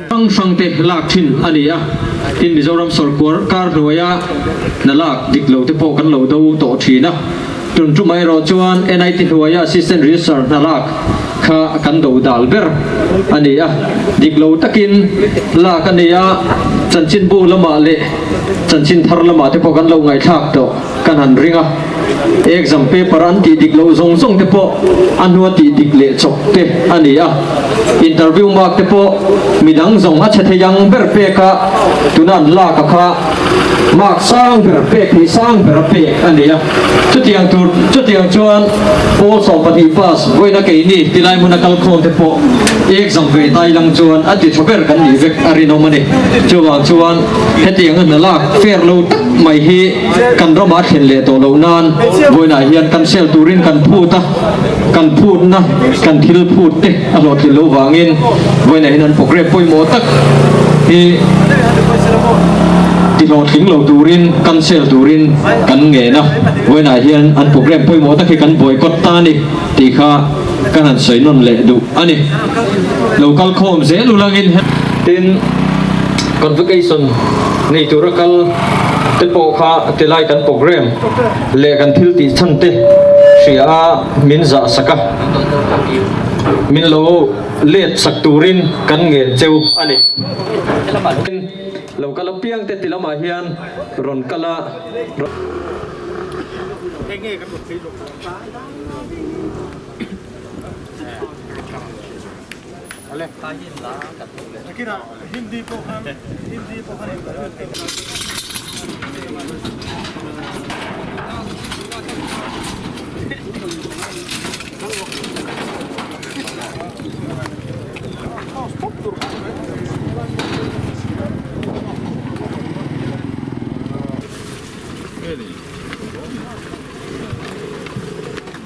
Hrang hrang te lak thin a ni a, tin Mizoram sawrkar kar hnuaia hna lak dik lo te pawh kan lo do tawh thin a, tun tumah erawh chuan NIT hnuaia Assistant Registrar hna lak kha kan do dal ber a ni a, dik lo takin lak a ni a, chanchinbu lamah leh chanchin thar lamah te pawh kan lo ngaihthlak tawh kan han ring a, exam paper an tih dik loh zawng zawng te pawh a hnua tih dik leh chawp te a ni a, interview mark te pawh midang zawng a chhe thei ang ber pek a, tuna an lak a kha mark sang ber pek theih sang ber a pek a ni a, chutiang tur chutiang chuan pawl 12 pass vawiina keini tilai hmuna kalkhawm te pawh exam ve tai lang chuan a ti tha ber kan nih vek a rinawm a ni. Chuvang chuan hetiang a hna lak fair lo tak mai hi kan ramah thlen leh tawh loh nan vawiinah hian kan sel turin kan phut a, kan phutna kan thil phut te a hlawhtlin loh vangin vawiinah hian an programme pawimawh tak hi ti hlawhtling lo turin kan sel turin kan ngen a, vawiinah hian an programme pawimawh tak hi kan boycott ta a ni tih kha kan han sawi nawn leh duh a ni. Lo kal khawm zel ulangin tin convocation nei tura kal te pawh kha tilai kan programme leh kan thil tih chhan te hria a min zah sak a, min lo let sak turin kan ngen cheu a ni. Lo kal apiang te ti lamah hian rawn kal a.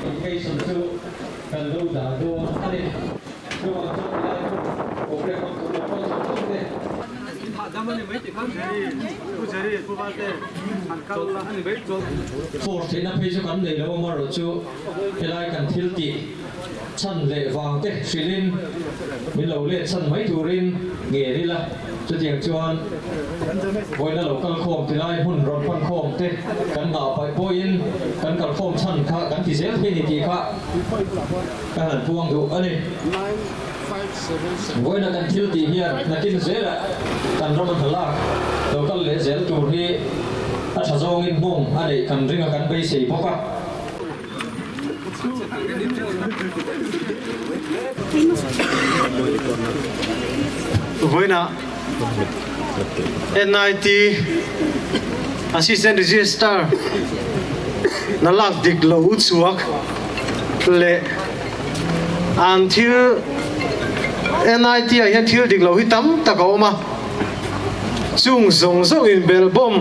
Application chu kan lo dah dawn a ni. Chuvang chuan tilai hun programme hmang tur lo kal zawng zawng te. Force theihna phei chu kan nei lo amaherawh chu helai kan thil tih chhan leh vang te hrilhin min lo let chhan mai turin ngen ila. Chutiang chuan vawiina lo kal khawm tilai hmun rawn pan khawm te kan ngah paih pawhin kan kal khawm chhan kha kan ti zel thei ni tih kha ka han puang duh a ni. Vawiina kan thil tih hian nakin zelah kan ram a hna lak lo kal leh zel tur hi a tha zawngin hmawng a neih kan ring a kan beisei bawk a. Vawiinah NIT Assistant Registrar na lak dik lo chhuak leh an thil NIT ah hian thil dik lo hi tam tak a awm a, chung zawng zawng in belbawm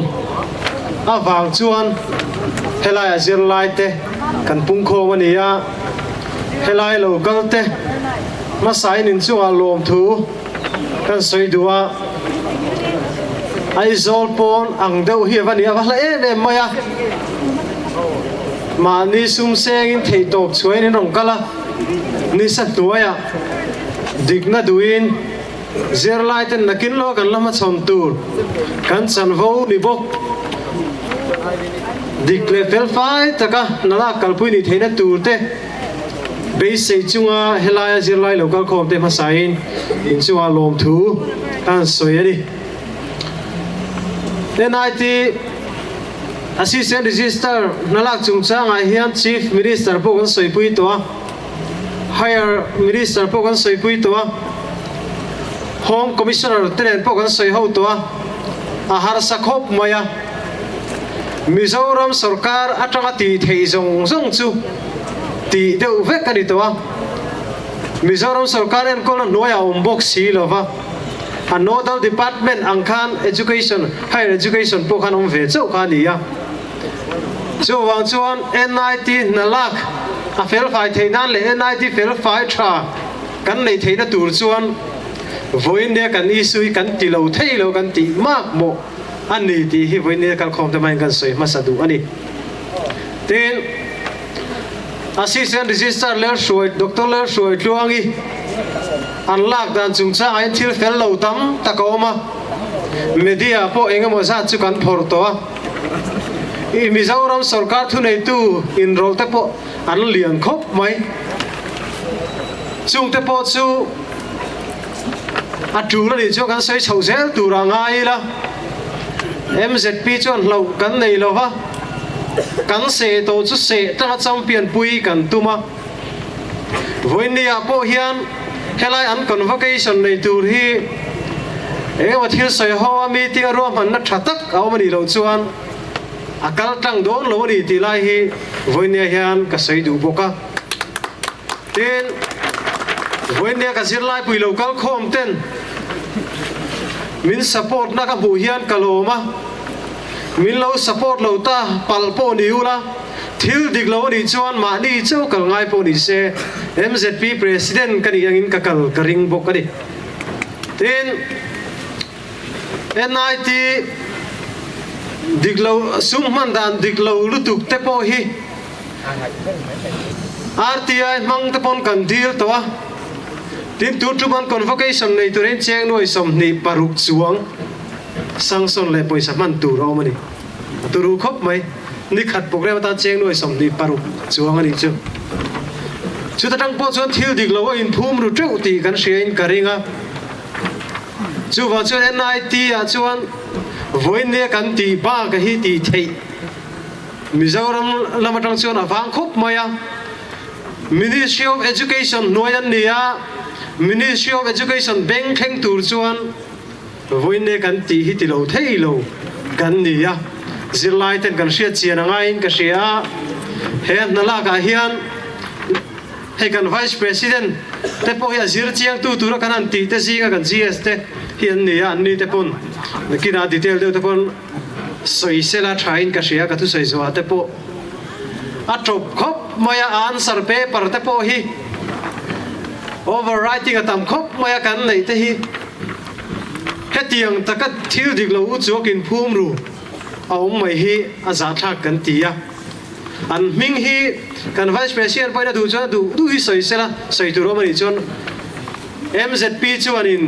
avang chuan helai a zirlai te kan pungkhawm a ni a, helai lo kal te hmasa in inchungah lawmthu kan sawi duh a, Aizawl pawn ang deuh hi a va ni a, va hla em em mai a, mahni sum sengin theihtawp chhuahin in rawn kal a, nisa hnuaiah dikna duhin. Zirlai ten nakin lawk kan la hmachhawn tur kan chanvo ni bawk. Dik leh felfai taka hna lak kalpui nih theihna tur te beisei chunga helaia zirlai lo kalkhawm te hmasain inchungah lawmthu an sawi a ni. NIT Assistant Registrar hna lak chungchangah hian Chief Minister pawh kan sawipui tawh a, Higher Minister pawh kan sawipui tawh a, Home Commissioner te nen pawh kan sawi ho tawh a, a harsa khawp mai a. Mizoram sorkar atanga tih theih zawng zawng chu tih deuh vek a ni tawh a, Mizoram sorkar enkawlna hnuaiah a awm bawk si lo va, a nodal department ang khan education, higher education pawh khan awm ve chauh kha a ni a. Chuvang chuan NIT hna lak a felfai theih nan leh NIT felfai tha kan neih theihna tur chuan vawiin nia kan issue hi kan ti lo thei lo kan tih mak mawh a ni tih hi vawiin nia kalkhawm te maiin kan sawi hmasa duh a ni. Tin, Assistant Registrar Lalhruai Doctor Lalhruai Tluangi an lak dan chungchangah hian thil fel lo tam tak a awm a, media pawh eng emaw zat chu kan phawrh tawh a, i Mizoram sorkar thuneitu inrawlh te pawh an lian khawp mai. Chungte pawh chu a tul a nih chuan kan sawi chho zel tur a ngai ila, MZP chuan hlauh kan nei lo va, kan seh tawh chu seh tanga champion pui kan tum a. Vawinia pawh hian helai an convocation nei tur hi eng emaw thil sawi ho a meeting a ruahmanna tha tak a awm a nih loh chuan a kal tlang dawn lo a ni tih lai hi vawinia hian ka sawi duh bawk a. Tin, vawinia ka zirlaipui lo kal khawm ten min support na ka hmuh hian ka lawm a, min lo support lo ta palh pawh ni ula, thil dik lo a nih chuan mahni chauh kal ngai pawh ni se, MZP President ka nih angin ka kal ka ring bawk a ni. Tin, NIT dik lo, sum hman dan dik lo lutuk te pawh hi RTI hmang te pawn kan dil tawh a, tin tun tum an convocation nei turin cheng nuai 26 chuang sanction leh pawisa hman tur a awm a ni. A turu khawp mai. Ni khat program atan cheng nuai 26 chuang a nih chu. Chuta tang pawh chuan thil dik lo a inphum ru teuh tih kan hria in ka ring a. Chuvang chuan NIT ah chuan vawiin kan tih bak a hi tih theih Mizoram lam atang chuan a vang khawp mai a. Ministry of Education hnuai an ni a, Ministry of Education beng thleng tur chuan vawiin kan tih hi ti lo thei lo kan ni a. Zirlai ten kan hriat chian a ngaiin ka hria a, he hna lakah hian hei kan Vice President te pawh hi a zir chiangtu tura kan han tih te zinga kan GS te hi an ni a, an ni te pawn nakinah detail deuh te pawn sawi sela thain ka hria ka thusawi zawhah te pawh a tawp khawp mai a, answer paper te pawh hi overwriting a tam khawp mai a kan neih te hi hetiang taka thil dik lo u chuakin phum ru a awm mai hi a zahthlak kan ti a, an hming hi kan vice president pawhin a duh chuan a duh duh hi sawi sela sawi tur awm a nih chuan MZP chuanin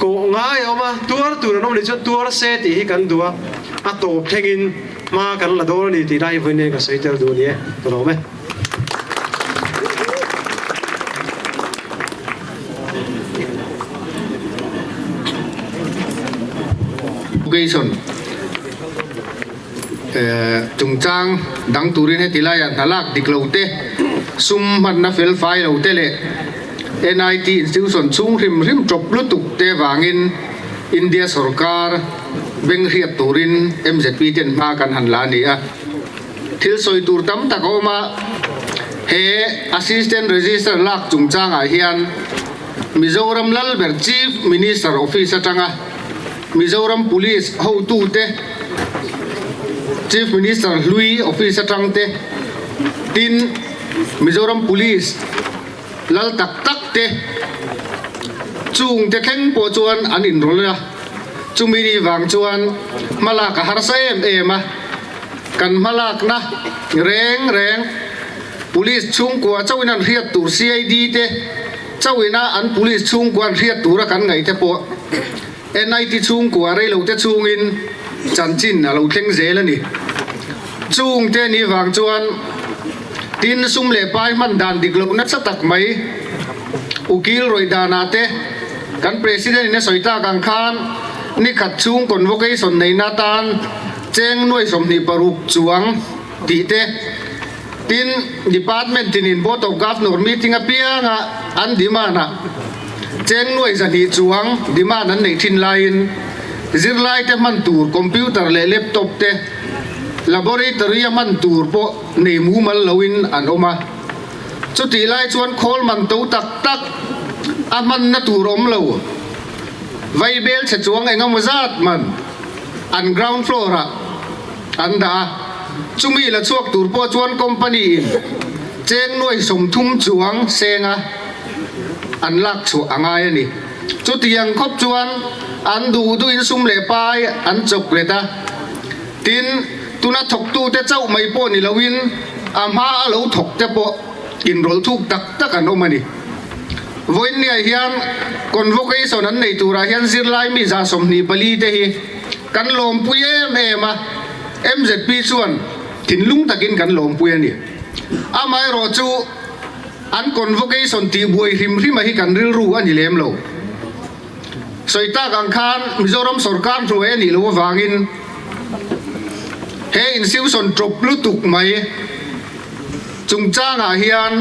Kawh ngai a awm a, tuar tur an awm leh chuan tuar se tih hi kan duh a, a tawp thlengin hma kan la dawn a ni tih lai hi vawiin ka sawi tel duh a ni e, ka lawm e. Education chungchang dang turin heti laiah hna lak dik lo te, sum hmanna fel fai lo te leh NIT institution chhung hrim hrim tawp lutuk te vangin India sorkar beng hriat turin MZP ten hma kan han la a ni a. Thil sawi tur tam tak a awm a, he Assistant Registrar lak chungchangah hian Mizoram Lalber Chief Minister Office atanga Mizoram Police hotute, Chief Minister hlui office atang te, tin Mizoram Police lal tak tak te chung te thleng pawh chuan an inrawlh a, chumi ni vang chuan hmalak a harsa em em a, kan hmalakna reng reng Police chhungkua chauhin an hriat tur CID te. chauhina an police chhungkua an hriat tura kan ngaih te pawh NIT chhungkua reilote chungin chanchin a lo thleng zel a ni. Chungte ni vang chuan tin sum leh pai hman dan dik loh nasa tak mai ukil rawih danah te kan President in a sawi tlak ang khan nikhat chhung convocation neihna atan cheng nuai 26 chuang tih te Tin, Department tinin Board of Governor meeting apianga an demand ah cheng nuai 200 chuang demand an neih thin laiin zirlaite hman tur computer leh laptop te laboratory a hman tur pawh nei mumal loin an awm a. Chutih lai chuan khawl man to tak tak a hmanna tur awm lo vaibel chhe chuang engemaw zat man an ground floor ah an dah a, chumi la chhuak tur pawh chuan company in cheng nuai 30 chuang senga an lak chhuah a ngai a ni. Chutiang khawp chuan an duh duhin sum leh pai an chawk let a, tin tuna thawktute chauh mai pawh ni loin a hma a lo thawk te pawh inrawlh thuk tak tak an awm a ni. Vawiinniah hian convocation an nei turah hian zirlai mi 24 te hi Kan lawmpui em em a, MZP chuan thinlung takin kan lawmpui a ni. Amaherawh chu an convocation tih buai hrim hrima hi kan rilru a ni lem lo. Sawi tak ang khan Mizoram sawrkar hnuai a nih loh avangin he institution tawp lutuk mai chungchangah hian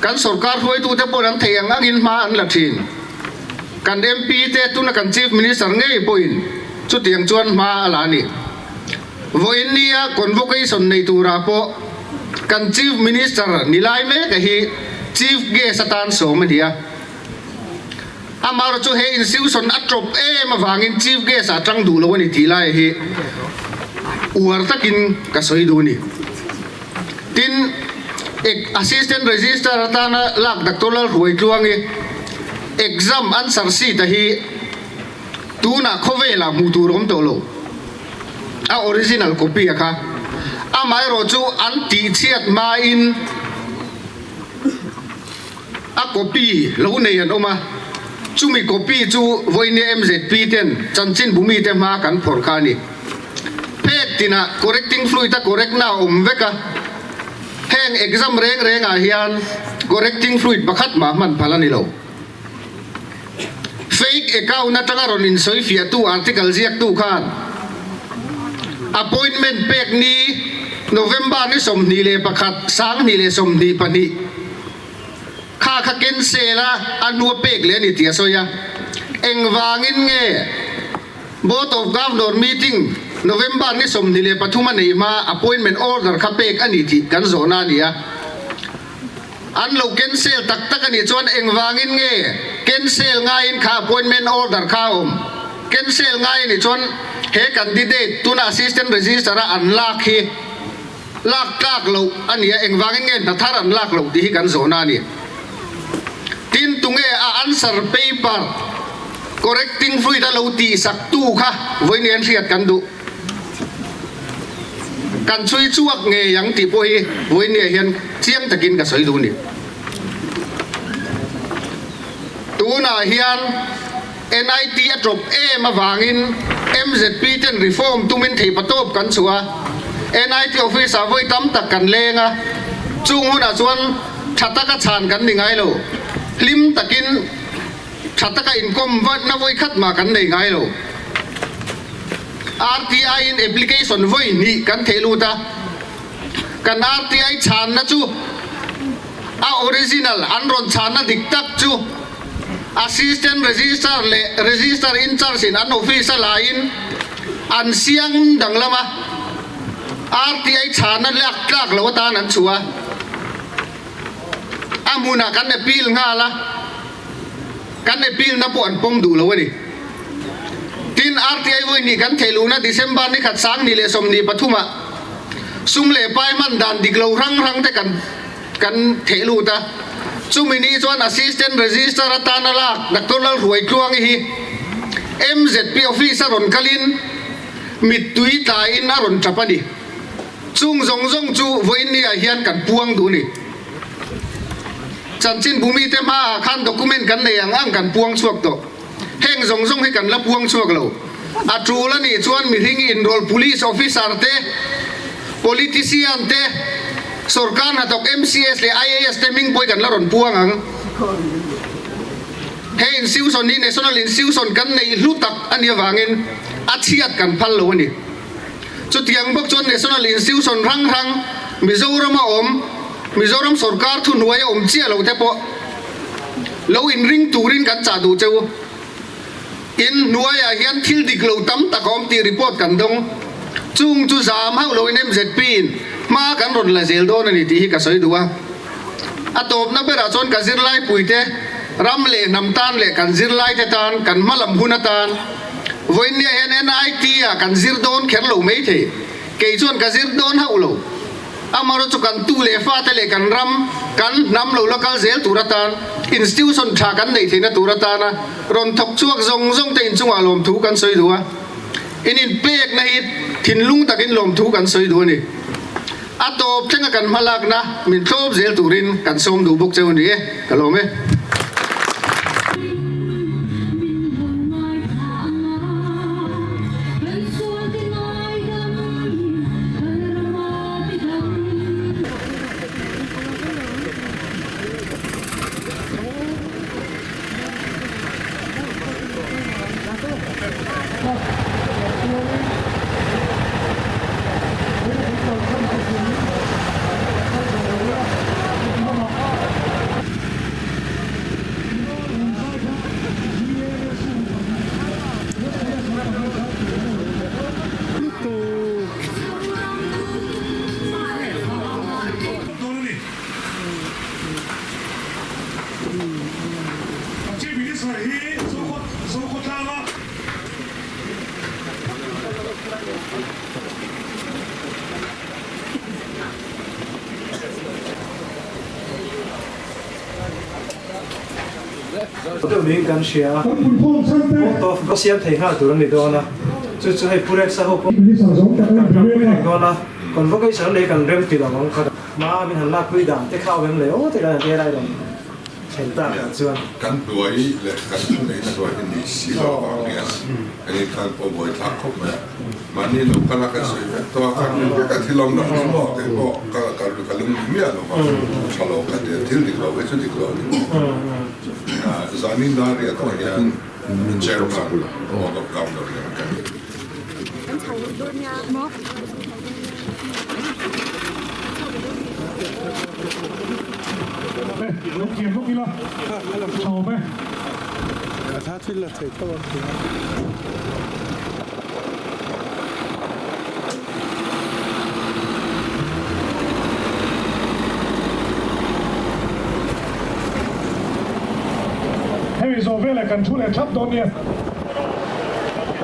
kan sawrkar hruaitute pawhin an theih ang angin hma an la thin. Kan MP te tuna kan Chief Minister ngei pawhin chutiang chuan hma a la a ni. Vawiin nia convocation nei turah pawh kan Chief Minister ni lai mek a hi Chief Guest atan sawm a ni a. Amaherawhchu chu he institution a tawp em avangin Chief Guest ah tang duh lo a ni tih lai hi uar takin ka sawi duh a ni. Tin, Assistant Registrar atana lak Doctor Lalhruaitluangi exam answer sheet a hi tunah khawvelah hmuh tur a awm tawh lo. A original copy a kha. Amaherawh chu an tihchhiat hmain a copy lo nei an awm a, chumi copy chu vawinia MZP ten chanchinbu mite hma kan phawrh kha a ni. Phek tinah correcting fluid a correct na a awm vek a, heng exam reng reng ah hian correcting fluid pakhat mah hman phal a ni lo. Fake account atanga rawn insawi fiahtu article ziaktu khan appointment pek ni November ni 21 2022 kha kha cancel a a hnua pek leh a ni tih a sawi a, engvangin nge Board of Governor meeting November ni 23 a neih hma appointment order kha pek a ni tih kan zawhna a ni a. An lo cancel tak tak a nih chuan engvangin nge cancel ngaiin kha appointment order kha a awm? Cancel ngai a nih chuan he candidate tuna assistant registrar a an lak hi lak tlak loh a ni a, engvangin nge hna thar an lak loh tih hi kan zawhna a ni. Tin, tunge a answer paper correcting fluid a lo tihsak tu kha vawiin an hriat kan duh. Kan chhui chhuak ngei ang tih pawh hi vawiin hian chiang takin ka sawi duh a ni. Tunah hian NIT a tawp em avangin MZP ten reform tumin theihpatawp kan chhuah a, NIT office ah vawi tam tak kan leng a, chung hunah chuan tha taka chhan kan ni ngai lo, hlim takin tha taka inkawm na vawi khat mah kan nei ngai lo. RTI in application vawi hnih kan theh lut a, kan RTI chhanna chu a original an rawn chhanna dik tak chu, Assistant Registrar leh Registrar in charge in an office a laiin an siang danglam a, RTI chhana lak tlak lo atan an chhuah a, a hmunah kan appeal nghal a, kan appeal na pawh an pawm duh lo a ni. Tin, RTI vawi hnih kan theih luhna December ni khat 2023 ah sum leh pai hman dan dik lo hrang hrang te kan Kan theh lut a, chumi ni chuan Assistant Registrar atana lak Doctor Lalhruaitluangi hi MZP office a rawn kalin mittui tlaiin a rawn tap a ni. Chung zawng zawng chu vawiin ni ah hian kan puang duh a ni. Chanchinbu mite hmaah khan document kan nei ang ang kan puang chhuak tawh. Heng zawng zawng hi kan la puang chhuak lo. A tul a nih chuan mihring inrawlh police officer te, politician te, sorkar hnathawk MCS leh IAS te hming pawh hi kan la rawn puang ang. He institution hi national institution kan neih hlu tak a nih avangin a chhiat kan phal lo a ni. Chutiang bawk chuan national institution hrang hrang Mizorama awm, Mizoram sorkar thuhnuai a awm chiah lo te pawh lo inring turin kan chah duh che u. In hnuaiah hian thil dik lo tam tak a awm tih report kan dawng. Chung chu zam hauh loin MZP in hma kan rawn la zel dawn a ni tih hi ka sawi duh a. A tawpna berah chuan ka zirlaipuite ram leh hnam tan leh kan zirlaite tan, kan hmalam hun atan vawiinniah hian NIT ah kan zir dawn kher lo maithei. Kei chuan ka zir dawn hauh lo. Amaherawhchu chu kan tu leh fate leh kan ram, kan hnam lo la kal zel tur atan, institution tha kan neih theihna tur atana rawn thawk chhuak zawng zawng te inchungah lawmthu kan sawi duh a. In inpekna hi thinlung takin lawmthu kan sawi duh a ni. A tawp thlenga kan hmalakna min thlawp zel turin kan sawm duh bawk cheu a ni e, ka lawm e. Chief Minister hi Zokhawtlanga Deuh niin kan hria a, vote of ka siam thei nghal tur a ni dawn a, chu chu hei Pu Rex a ho pawh kan ram pui reng dawn a, convocation leh kan rem ti lo ang kha. Hma min han lakpui dan te kha awm em le aw te kan han ti a lai rawn thlen tak ah chuan. Kan hnuai leh kan thuneihna hnuai hi ni si lo avang hian kan inkhan pawh buai thlak khawp mai a. Mahni lo kal a kan sawi vek tawh a, kan ring vek a thil awm loh chu maw kei pawh ka ka lung ni miah lo va, tha lo ka ti a, thil dik lo hi chu dik lo a ni maw. Zanin dar riat ah hian chairman Board of Governor hian kan. Hemi zawh veleh kan thu leh thlap dawn nia.